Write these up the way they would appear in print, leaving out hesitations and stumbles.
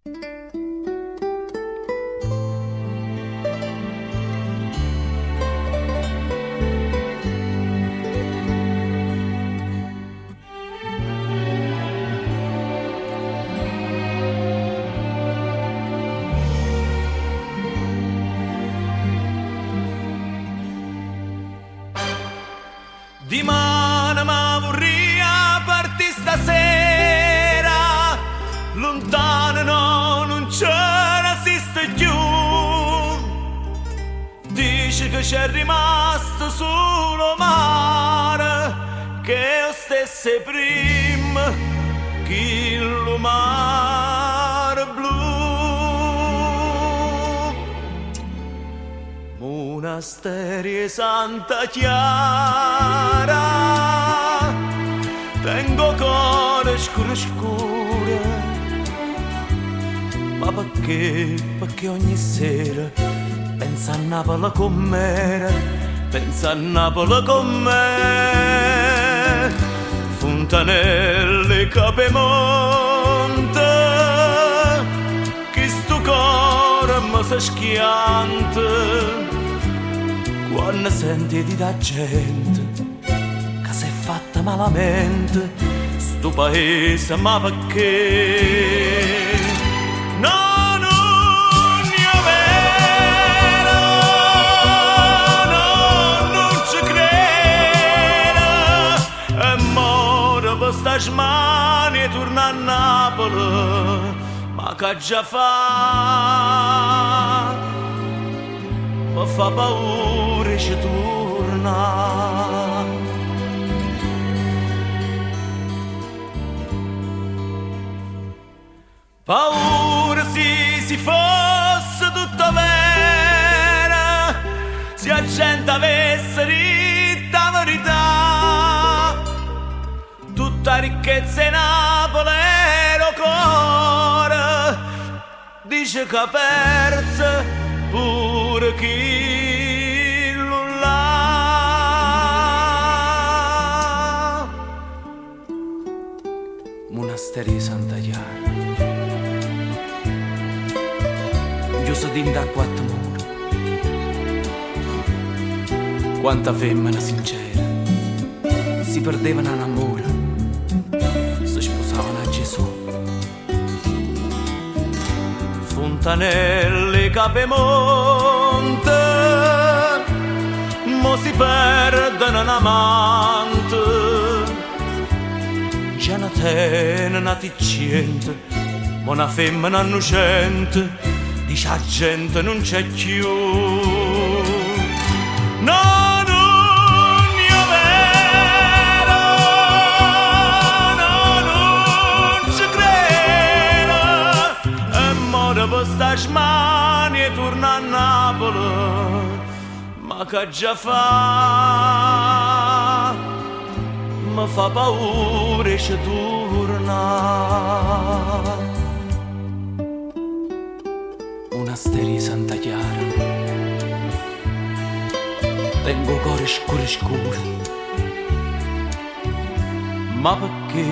Dimane ma vurria partì stasera, Luntano no, nun ce resiste cchiù. Dice che c'è rimasto solo 'o mare, che è 'o stesso 'e primma, chillu mare blu. Munasterio 'e Santa Chiara, tengo 'o core scuro scuro, ma pecché, pecché ogni sera penso a Napule comm'era, penso a Napule comm'era. Funtanelle 'e Capemonte, chistu core me se schianta quanno sente 'e di' d' 'a gente ca s'è fatta malamente stu paese, ma pecché? No, nun è overo, no, nun ce crero e moro pe' 'sta smania 'e turnà a Napule, ma ch'aggia fa? Me fa paura 'e ce turnà. Paura si si fosse tutto overo, si 'a gente avesse ditto 'a verità, tutta 'a ricchezza 'e Napule era 'o core, dice ch'ha perzo pure chillu là. Munasterio 'e Santa Chiara Nchiuso dint' a quatto mura Quanta femmena sincera Si perdevano n'ammore Se spusavano a Gesù Funtanelle 'e Capemonte Mo si perdono n'amante Già ne tene n'ati cciente Mo na femmena 'nnucente Dice 'a gente nun c'è cchiù No, nun è overo No, nun ce crero E moro pe' 'sta smania 'e turnà a Napule Ma ch'aggia fa? Me fa paura 'e ce turnà. Munasterio 'e Santa Chiara Tengo 'o core scuro scuro Ma pecché,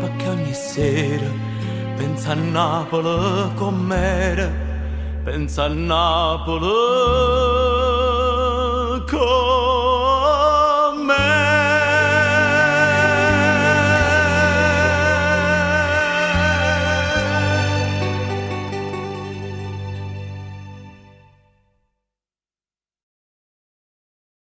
pecché ogni sera Penso a Napule comm'era Penso a Napule comm'era.